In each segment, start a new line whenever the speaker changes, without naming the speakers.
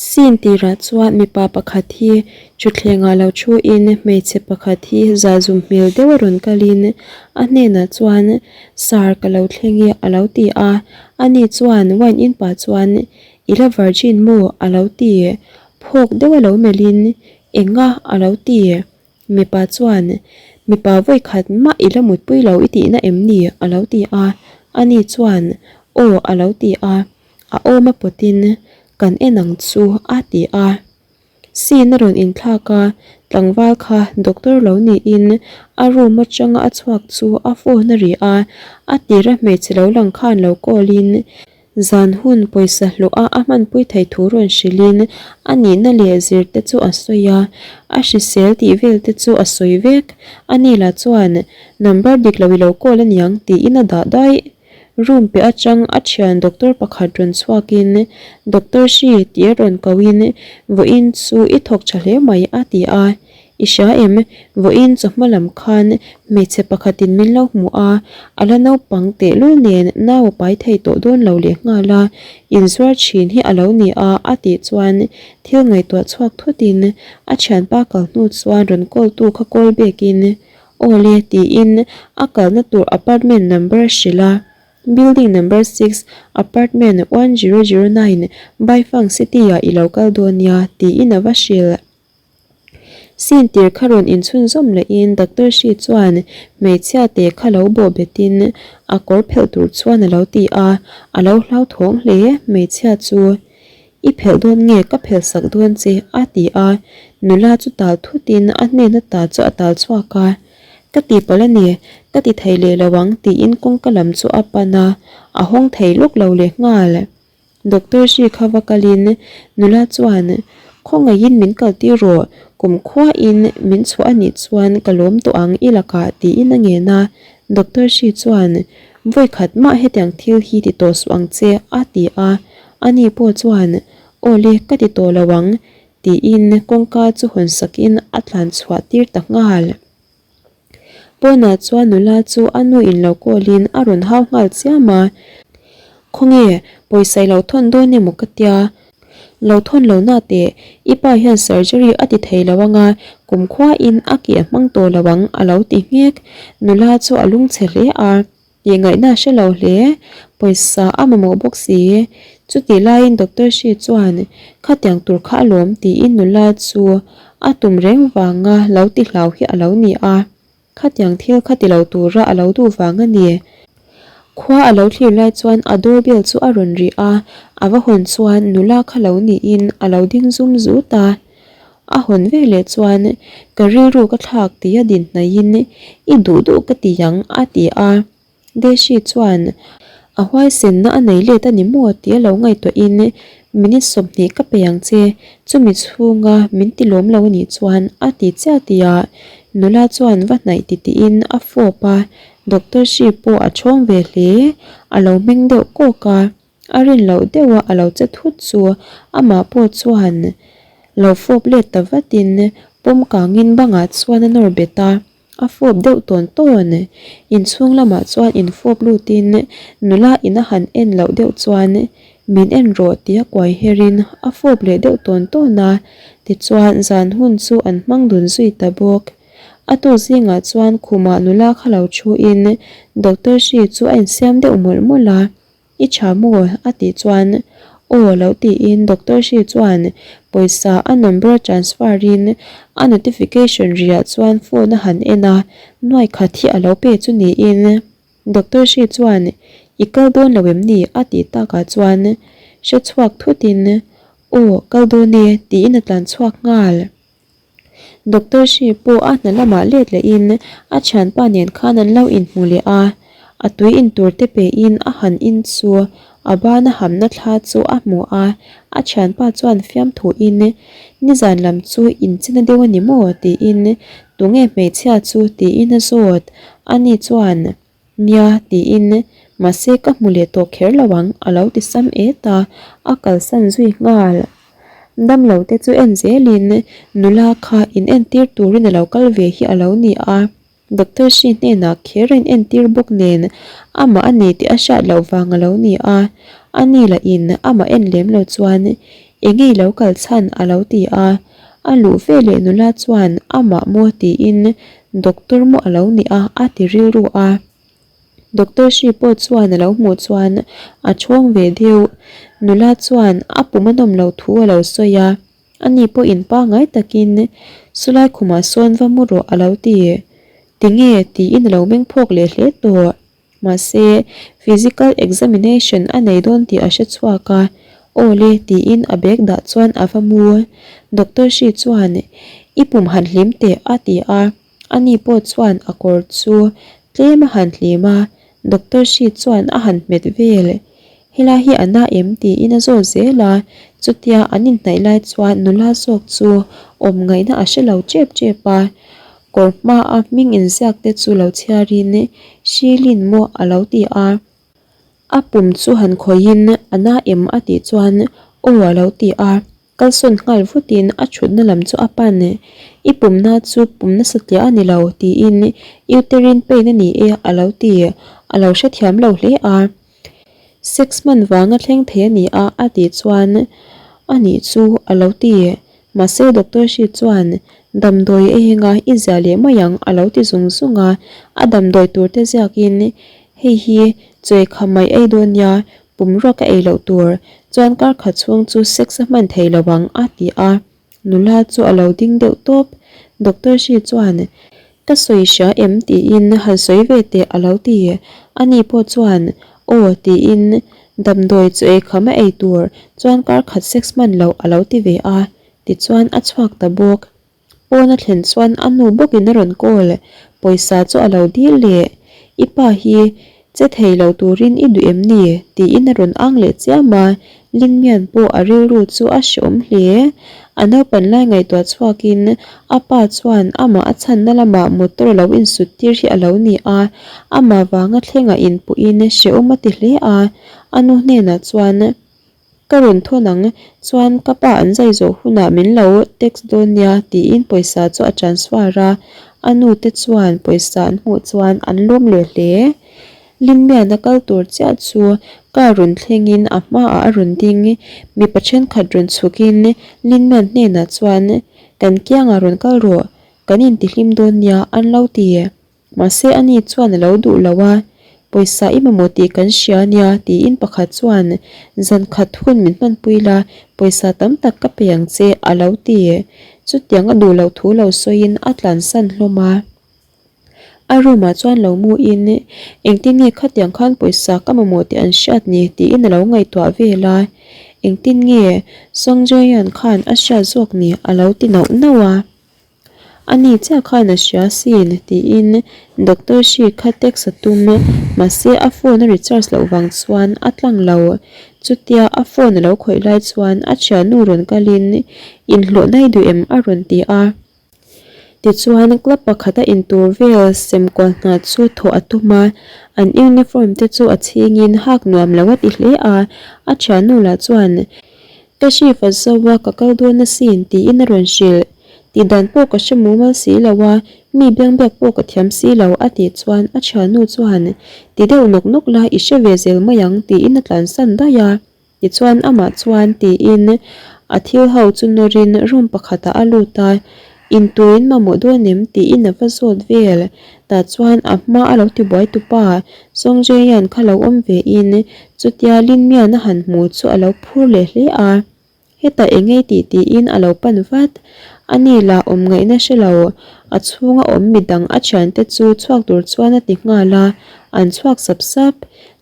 Scene tirah chuan mipa pakhat hi thutthlengah lo thu in hmeichhe pakhat hi zahzum hmel deuh a rawn kalin a hnenah chuan sir ka lo thleng e a lo ti a, ani chuan wine in pah chuan i la virgin maw a lo ti phawk deuh a lo melhin enga a lo ti. Mipa chuan, Mipa vawi khat mah i la mutpui lo i tihna em ni? a lo ti a. Ani chuan, Aw a lo ti a. A awm a pawtin, Kan en ang chu a ti a. Scene a rawn inthlak a, tlangval kha doctor lo niin a room atanga a chhuak chu a phone a ri a, a tira hmeichhe lo lang khan lo call in, Zan hun pawisa hlawh a a hmanpui thei thu rawn hrilhin a nihna leh zir te chu a sawi a, a hrisel tih vel te chu a sawi vek. A ni lah chuan number dik lo i lo call aniang tiin a dah daih. Room pe atang a thian doctor pakhat rawn chhuakin Doctor Shi tih a rawn kohin vawiin chu i thawk tha hle mai a ti a. I hria em? Vawiin chawhma lam khan hmeichhe pakhatin min lo hmu a, a la naupang tehlul nen nau a pai thei tawh dawn lo leh nghal a, inzuar thin hi a lo ni a a tih chuan thil ngaihtuah chhuak thutin a thianpa kal hnu chuan rawn call tu kha call bekin Aw le tiin a kalna tur apartment number a hrilh a, Building number six, apartment 1009, Baifang City-ah i lo kal dawn nia tiin a va hrilh. Scene tir kha rawn inchhunzawm lehin Doctor Shi chuan hmeichhia te kha lo bawh betin a kawr phelh tur chuan a lo ti a, a lo hlauthawng hle hmeichhia chu. I phelh dawn nge ka phelh sak dawn che a ti a, nula chu tal thutin a hnena ta chu a tal chhuak a. Ka tihpalh a ni, ka ti thei leh lo ang tiin kawngka lam chu a pan a, a hawng thei lawk lo leh nghal. Doctor Shi kha va kalin nula chuan, Khawngaihin min kaltir rawh, kum khuain min chhuah a nih chuan ka lawm tawh ang i lakah tiin a ngen a. Doctor Shi chuan, Vawi khat mah hetiang thil hi ti tawh suh ang che a ti a. Ani pawh chuan, Aw le, ka ti tawh lo ang tiin kawngka chu hawn sakin a tlan chhuah tir ta nghal. Pawnah chuan nula chu a nu in lo call in a rawn hau nghal chiam a, Khawnge pawisa i lo thawn dawn emaw ka tia, lo thawn lo na teh, i pa hian surgery a ti thei lo anga kumkhua in a ke a hmang tawh lo ang a lo ti nghek, nula chu a lungchhe hle a. Tih ngaihna a hre lo hle, pawisa a mamawh bawk si. Chutih laiin Doctor Shi chuan, Khatiang tur kha alawm tiin nula chu a tum reng vanga lo ti hlau hi a lo ni a. Khatiang thil kha ti lo tura a lo duh vang a ni. Khua a lo thlir lai chuan a doorbell chu a rawn ri a, a va hawn chuan nula kha lo niin a lo ding zum zut a. A hawn ve leh chuan ka rilru ka thlak tih a din hnaihin i duh duh ka ti ang a ti a. Deshi chuan a huaisenna a nei let a ni maw tih a lo ngaihtuahin minute 20 ka pe ang che, chumi chhunga min ti lawm lo a nih chuan a ti chiah tih a nula chuan va hnaih ti tiin a fawp a, Doctor Shi pawh a chhawng ve hle, a lo meng deuh kawk a. A rin loh deuh a a lo che thut chu amah pawh chuan lo fawp let ta vatin pawm kangin bangah chuan a nawr bet a, a fawp deuh tawn tawn. Inchhung lamah chuan infawp lutin nula in a han en loh deuh chuan min en rawh tia kuai herin a fawp leh deuh tawn tawn a, tichuan zan hun chu an hmang dun zui ta bawk. A tu zingah chuan khumah nula kha lo thuin Doctor Shi chu a insiam deuh mawlh mawlh a. I tha maw? a tih chuan Aw lo tiin Doctor Shi chuan pawisa a number transfer in a notification riah chuan phone a han en a, nuai khat hi a lo pe chu niin Doctor Shi chuan I kal dawn lo em ni? a tih takah chuan hre chhuak thutin Aw kal dawn e tiin a tlan chhuak nghal. Doctor Shi pawh a hna lamah let lehin a thianpa nen khan an lo inhmu leh a, a tui in tur te pehin a han in chu a bana hamna thla chu a hmu a, a thianpa chuan fiamthuin nizan lam chu inchina deuh a ni maw tiin tunge hmeichhia chu tiin a zawt, ani chuan Nia, tiin mahse ka hmu leh tawh kher lo ang a lo ti sam et a, a kalsan zui nghal. Damlo te chu en zelin nula kha in entir turin a lo kal ve hi a lo ni a, Doctor Shi hnenah kher a in entir bawk nen amah a ni tih a hriat loh vang a lo ni a, ani lah in amah en lem lo chuan Enge i lo kal chhan? a lo ti a. A luh veleh nula chuan amah maw tiin doctor maw a lo ni a a ti rilru a. Doctor Hri pawh chuan a lo hmuh chuan a chhawng ve deuh. Nula chuan a pum a nawm loh thu a lo sawi a. Ani pawhin pangngai takin Sulai khumah sawn va mu rawh a lo ti. Tinge? tiin a lo meng phawk leh hle tawh. Mahse, physical examination a nei dawn tih a hre chhuak a, Aw le tiin a bag dah chuan a va mu. Doctor Hri chuan, I pum han hlim teh a ti a, ani pawh chuan a kawr chu tlem a han hlim a, Doctor Hri chuan a han hmet vel. Helai hi a na em tiin a zawt zel a, chutia an inhnaih lai chuan nula zawk chu awm ngaihna a hre lo tep tep a, kawr hmaa hming inziak te chu lo chhiarin Shilin maw a lo ti a, a pum chu han khawihin a na em a tih chuan aw a lo ti a. Kalsawn nghal vutin a thutna lam chu a pan. I pumna chu pum nasa tliah a ni lo, tiin uterine pain a ni e a lo ti. A lo hrethiam lo hle a. Sex hman vanga thleng thei a ni a a tih chuan a nih chu a lo ti. Mahse Doctor Hri chuan damdawi ei enga i ziah leh mai ang a lo ti zung zung a. A damdawi tur te ziakin hei hi chawi kha mai ei dawn nia Pumrua ka ei loh tur chuan kar khat chhung chu sex a hman thei lo ang a ti a, nula chu a lo ding deuh tawp. Doctor Hri chuan, Ka sawi hria em? tiin han sawi ve teh a lo ti. Ani pawh chuan, Aw tiin damdawi chu ei kham a ei tur chuan kar khat sex hman loh a lo ti ve a, tichuan a chhuak ta bawk. Pawn a thlen chuan a nu bawkin a rawn call, pawisa chu a lo dil leh, I pa hi che thei lo turin i duh em ni? tiin a rawn ang leh chiam a, Lingmian pawh a rilru chu a hreawm hle. A naupan lai ngaihtuah chhuakin a pa chuan amah a chhanna lamah motor a lo insut tir hi a lo ni a, amah vanga thlengah inpuhin hreawm a ti hle a, a nu hnenah chuan, Ka rawn thawn ang, chuan ka pa an zai zawh hunah min lo text dawn nia tiin pawisa chu a transfer a, a nu te chuan pawisa an hmuh chuan an lawm leh hle. Limmian a kal tur chiah chu car rawn thlengin a hmaah a rawn ding, mipa thenkhat rawn chhukin Limmian hnenah chuan kan kiangah rawn kal rawh, kan intihlim dawn nia an lo ti. Mahse ani chuan a lo duh lo a, pawisa i mamawh tih kan hria ania tiin pakhat chuan zan khat hun min hmanpui la, pawisa tam tak ka pe ang che a lo ti. Chutiang a duh loh thu lo sawiin a tlansan hlawm a. A room ah chuan lo mu in engtin nge khatiang khan pawisa ka mamawh tih an hriat ni tiin a lo ngaihtuah vel a, engtin nge Songjaeyeon khan a hriat zawk ni a lo ti nauh nauh a. A ni chiah khan a hria sin tiin Doctor Hri kha text a tum mahse a phone a recharge loh vang chuan a tlang lo. Chutia a phone a lo khawih lai chuan a thiannu rawn kalin inhlawh nai duh em a rawn ti a. Tichuan club pakhat a intur vel sem kual hna chu thawh a tum a, an uniform te chu a chhingin hak nuam lo a ti hle a, a thiannu lah chuan Ka hrifa zo a ka kal dawn asin tiin a rawn hrilh. Tih dan pawh ka hre mumal si lo a, mi biangbiak pawh ka thiam si lo a tih chuan a thiannu chuan ti deuh nawk nawk la i hre ve zel mai ang tiin a tlansan daih a. Tichuan amah chuan tiin a thil ho chu nawrin room pakhatah a lut a, Inturin mamawh dawn em? tiin a va zawt vel. Tah chuan a hma a lo tibuai tu pa Songjaeyan kha lo awm ve in chutia Linmian a han hmu chu a lo phur leh hle a. Hetah eng ei tih tiin a lo pan vat. Ani lah awm ngaihna hre lo, a chhunga awm midang a thiante chu chhuak tur chuan a ti nghal a, an chhuak sap sap.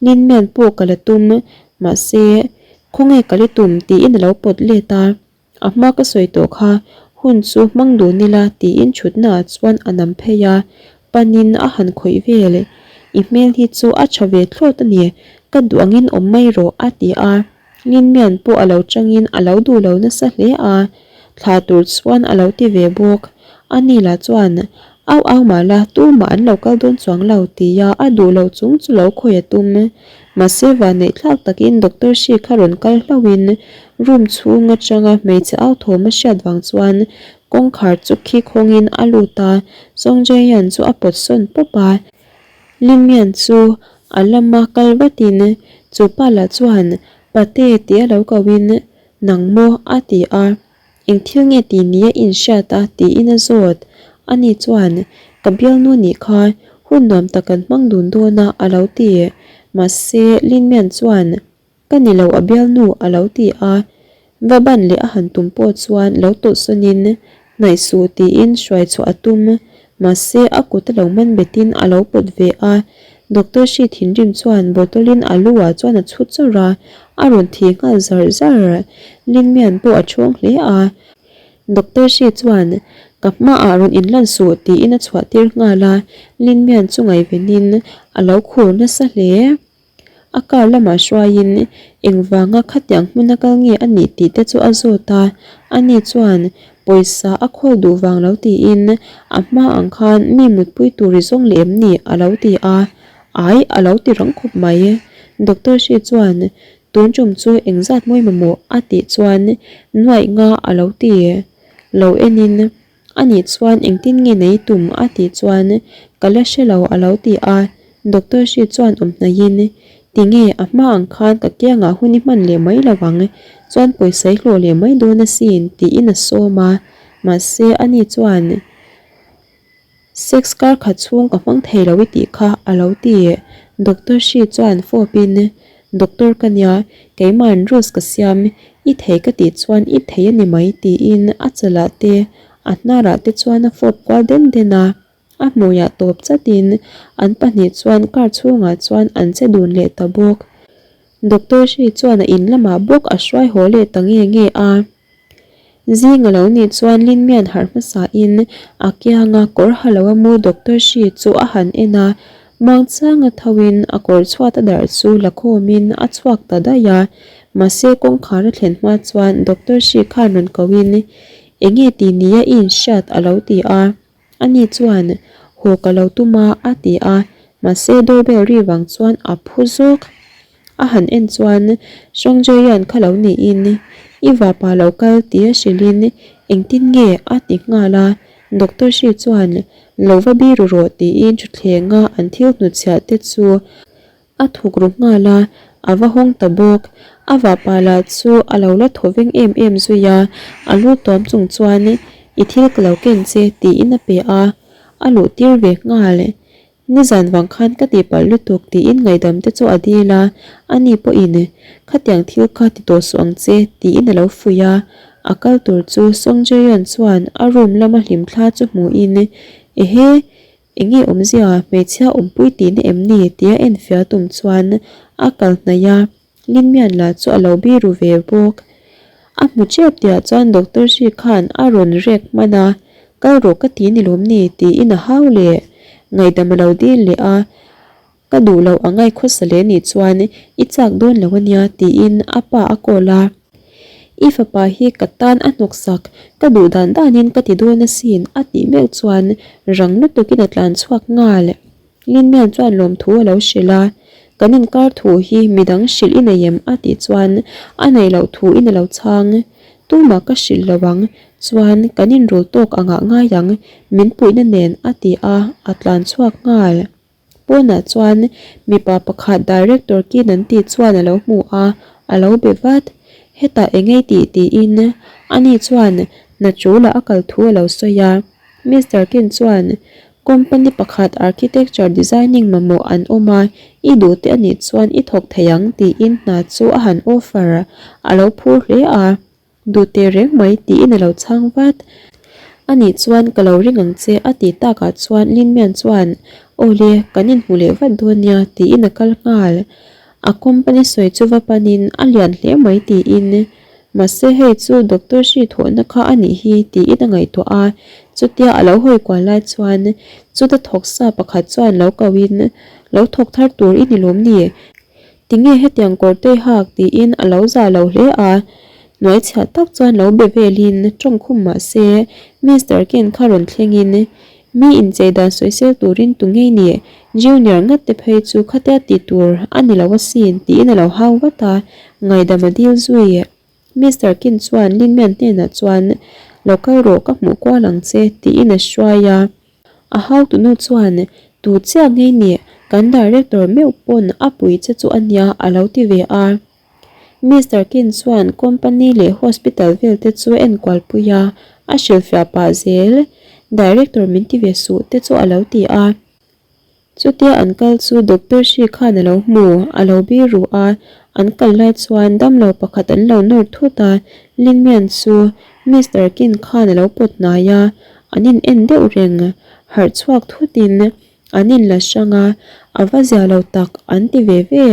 Linmian pawh ka la tum, mahse khawnge ka la tum tiin a lo pawt let a. A hma ka sawi tawh kha, hun chu hmang dun ila tiin thutnaah chuan a nam phei a, panin a han khawih vel. I hmel hi chu a tha ve thlawt a ni, ka duh angin awm mai rawh a ti a. Linmian pawh a lo changin a lo duh lo nasa hle a, thla tur chuan a lo ti ve bawk. Ani lah chuan, Au au mah la, tumah an lo kal dawn chuang lo tia a duh lo chung chu lo khawih a tum. Mahse vanneih thlak takin Doctor Hri kha rawn kal hlauhin room chhung atanga hmeichhe au thawm a hriat vang chuan kawngkhar chu khi khawngin a lut a, Song Jae-yeon chu a pawt sawn pawp a. Lim Mian chu a lama kal vatin chu pa lah chuan Pate tia lo kohin. Nang maw? a ti a. Eng thil nge tih ni a inhriat a? tiin a zawt. Ani chuan, Ka bialnu nih kha, hun nuam tak kan hmang dun dawn a, a lo ti. Mahse, Linmian chuan, Ka ni lo a bialnu, a lo ti a. Va ban leh a han tum pawh chuan lo tawlh sawnin, Hnaih suh tiin hruai chhuah a tum. Mahse, a kut a lo man betin a lo pawt ve a. Doctor Hri thinrim chuan bottle in a lu ah chuan a chhut chawrh a, a rawn thi nghal zar zar. Linmian pawh a chhawng hle a. Doctor Hri chuan, Ka hmaah rawn inlan suh tiin a chhuah tir nghal a. Linmian chu ngaihvenin a lo khur nasa hle. A car lamah hruaiin engvanga khatiang hmuna kal nge a nih tih te chu a zawt a, ani chuan pawisa a khawl duh vang lo tiin a hma ang khan mi mutpui tur i zawng leh em ni a lo ti a, ai a lo ti rang khawp mai. Doctor Hri chuan tun tum chu engzat mawi mamawh a tih chuan nuaih nga a lo ti lo enin Anih chuan engtin nge nei tum a tih chuan ka la hre lo a lo ti a, Doctor Hri chuan awm hnaihin Tinge a hma ang khan ka kiangah hun i hman leh mai lo ang, chuan pawisa i hlawh leh mai dawn asin tiin a sawm a, mahse ani chuan Sex kar khat chhung ka hmang thei lo i tih kha a lo ti. Doctor Hri chuan fawpin Doctor ka nia, keima'n rules ka siam, i thei ka tih chuan i thei a ni mai tiin a chalah te, a hnarah te chuan a fawp kual den den a. A hmuiah tawp chatin an pahnih chuan car chhungah chuan an che dun leh ta bawk. Doctor Hri chuan a in lamah bawk a hruai haw leh ta nge nge a. Zing a lo nih chuan Linmian harh hmasa in a kianga kawr ha lo a mu Doctor Hri chu a han en a, muangchang a tho in a kawr chhuat a darh chu la khawm in a chhuak ta daih a, mahse kawngkhar a thlen hma chuan Doctor Hri khan rawn ko in enge ti nia i inhriat a lo ti a. Ani chuan, Haw ka lo tum a, a ti a, mahse doorbell ri vang chuan a phu zawk. A han en chuan Songjoyan kha lo niin, I vapa lo kal tia hrilhin engtin nge a ti nghal a, Doctor Hri chuan, Lo va biru rawh tiin thuthlenga an thil hnutchhiah te chu A thuk ru nghal a, a va hawng ta bawk. A vapa lah chu a lo la thaw veng em em zui a, a lu tuam chung chuan I thil ka lo ken che tiin a pe a, a luh tir ve nghal. Nizan vang khan ka tihpalh lutuk tiin ngaihdam te chu a dil a, ani pawhin Khatiang thil kha ti tawh suh ang che tiin a lo fuih a, a kal tur chu Song Jaeyeon chuan a room lama hlimthla chu hmuhin Ehe! Enge awmzia hmeichhia awmpui tihna em ni tia enfiah tum chuan a kal hnaih a, Linmian lah chu a lo biru ve bawk. A hmu tep tihah chuan Doctor Hri khan a rawn rek hman a, Kal rawh ka ti ni lawm ni tiin a hau leh. Ngaihdam a lo dil leh a, Ka duh loh a ngai khawsa leh nih chuan i chak dawn lo ania tiin a pa a call a. I fapa hi ka tan a hnawksak, ka duh dan danin ka ti dawn asin a tih meuh chuan rang lutukin a tlan chhuak nghal. Linmian chuan lawmthu a lo hrilh a, Kan inkar thu hi midang hrilh i nei em? a tih chuan a nei loh thu in a lo chhang. Tumah ka hrilh lo ang, chuan kan inrul tawk angah ngai ang, min puihna nen a ti a, a tlan chhuak nghal. Pawnah chuan mipa pakhat director kin an tih chuan a lo hmu a, a lo be vat. Hetah eng ei tih tiin ani chuan hna ṭulah a kal thu a lo sawi a. Mister Kin chuan company pakhat architecture designing mamawh an awm a, i duh te anih chuan i thawk thei ang tiin hna chu a han offer a lo phur hle a. Duh teh reng mai tiin a lo chhang vat. Anih chuan ka lo ring ang che a tih takah chuan Linmian chuan Aw le, kan inhmu leh vat dawn nia tiin a kal nghal. A company sawi chu va panin a lian hle mai tiin mahse hei chu Doctor Hri thawhna kha a nih hi tiin a ngaihtuah a, chutia a lo hawi kual lai chuan chuta thawk sa pakhat chuan lo koin lo thawk thar tur i ni lawm ni? Tinge hetiang kawr tei hak tiin a lo za lo hle a, hnuai chhiah tak chuan lo be velin tawng khum mah se Mister Ken kha rawn thlengin mi inchei dan sawisel turin tu ngei ni, Junior ngat te phei chu khatia ti tur a ni lo asin tiin a lo hau vat a, ngaihdam a dil zui. Mister Ken chuan Linmian hnenah chuan lo kal rawh ka hmuh kual ang che tiin a hruai a. A hautunu chuan, Tu chiah ngei nih, kan director meuh pawn a pui che chu a nia a lo ti ve a. Mister Kin chuan company leh hospital vel te chu a enkual pui a, a hrilhfiah pah zel. Director min ti ve suh te chu a lo ti a. Chutia an kal chu Doctor Hri khan a lo hmu, a lo bi ru a, an kal lai chuan damlo pakhat an lo nawr thut a, Lingmian chu Mister Kin khan a lo pawt hnai a, an in en deuh reng, harh chhuak thutin an in la hrang a, a va zia lo tak an ti ve ve.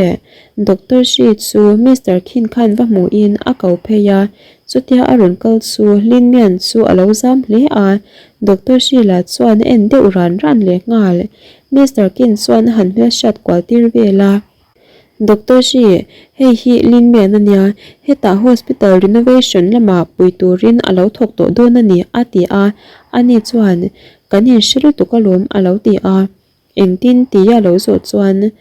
Doctor Hri chu Mister Kin khan va hmuhin a ko phei a, chutia a rawn kal chu Lingmian chu a lo zam hle a, Doctor Sheila chuan a en deuh ran ran leh nghal. Mister Kin chuan a han hmelhriat kual tir vel a. Doctor Shi, hei hi Lin Mian a nia, hetah hospital renovation lamah pui turin a lo thawk tawh dawn a ni, a ti a. Ani chuan, Kan inhre lutuk alawm, a lo ti a. Engtin tia lo zawh chuan,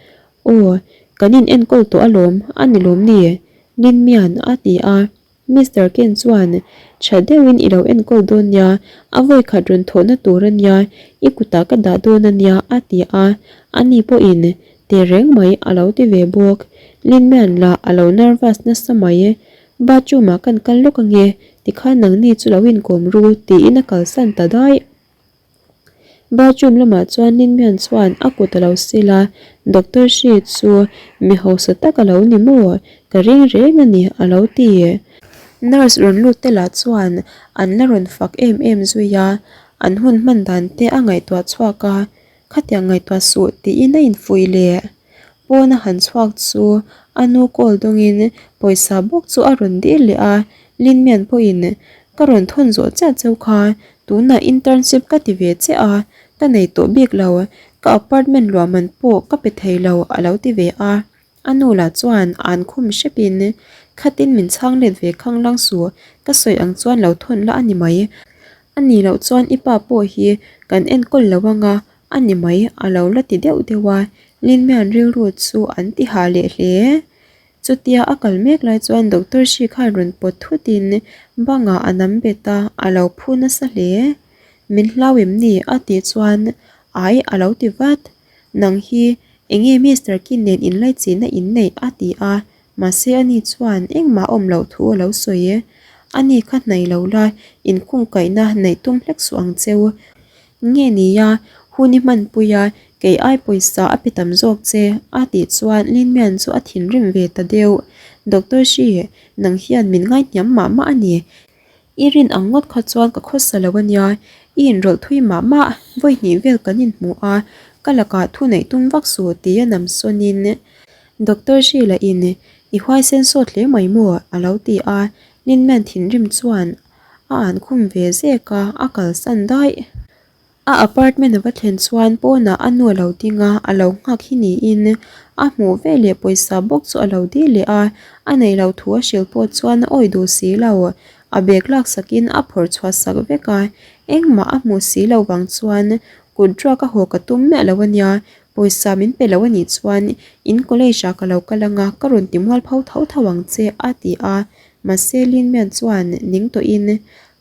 Aw, kan in enkawl tawh alawm, a ni lawm ni? Lin Mian a ti a. Mister Ken chuan, Tha deuhin i lo enkawl dawn nia, a vawi khat rawn thawhna tur a nia, i kutah ka dah dawn a nia, a ti a. Ani pawhin, Teh reng mai, a lo ti ve bawk. Linmian lah a lo nervous nasa mai. Bathroom-ah kan kal lawk ange, tikhan nangni chu lo inkawm ru, tiin a kalsan ta daih. Bathroom lamah chuan Linmian chuan a kut a lo sil a, Doctor Shi chu mi hausa tak a lo ni maw? Ka ring reng a ni a lo ti. Nurse rawn lut te lah chuan an la rawn fak em em zui a, an hun hman dan te a ngaihtuah chhuak a, Khatiang ngaihtuah suh tiin a infuih leh. Pawn a han chhuak chu a nu call dawngin pawisa bawk chu a rawn dil leh a, Linmian pawhin ka rawn thawn zawh chiah cheu kha, tunah internship ka ti ve che a, ka nei tawh bik lo, ka apartment luah man pawh ka pe thei lo a lo ti ve a. A nu lah chuan an khum hrepin khatin min chhang let ve khang lang suh, ka sawi ang chuan lo thawn la a ni mai. A nih loh chuan i pa pawh hi kan enkawl lo anga a ni mai a lo la ti deuh deuh a, Linmian rilru chu an ti hah leh hle. Chutia a kal mek lai chuan Doctor Hri khan rawn pawt thutin bangah a nam bet a, a lo phu nasa hle. Min hlau em ni? a tih chuan Ai a lo ti vat. Nang hi enge Mister Kin nen inlaichinna in neih? a ti a, mahse ani chuan engmah awm loh thu a lo sawi e. Ani kha hnaih lo la, inkungkaihna neih tum hlek suh ang cheu. Nge nia, hun i hmanpui a, kei ai pawisa a pe tam zawk che, a tih chuan Linmian chu a thinrim ve ta deuh. Doctor Shi, nang hian min ngaihniam mah mah a ni. I rin ang ngawt kha chuan ka khawsa lo a nia, i inrawlh thui mah mah, vawi hnih vel kan inhmu a, ka lakah thu neih tum vak suh tia nam sawnin Doctor Sheila in i huaisen sawt hle mai maw a lo ti a, Linman thinrim chuan a an khum ve zek a, a kalsan daih. A apartment a va thlen chuan pawnah a nu a lo ding a, a lo nghak hi niin a hmuh veleh pawisa bawk chu a lo dil leh a, a neih loh thu a hrilh pawh chuan a awih duh si lo. A bag lak sakin a phawrh chhuah sak vek a, engmah a hmuh si loh vang chuan kut ruak a haw ka tum miah lo a nia, pawisa min pe lo a nih chuan in college ah ka lo kal anga ka rawn ti mual pho tho tho ang che a ti a, mahse Linmian chuan ning tawhin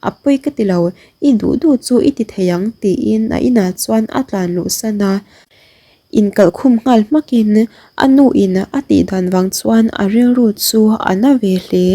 A pawi ka ti lo, i duh duh chu i ti thei ang tiin a inah chuan a tlan luh san a. Inkalh khum nghal hmakin a nu in a tih dan vang chuan a rilru chu a na ve hle.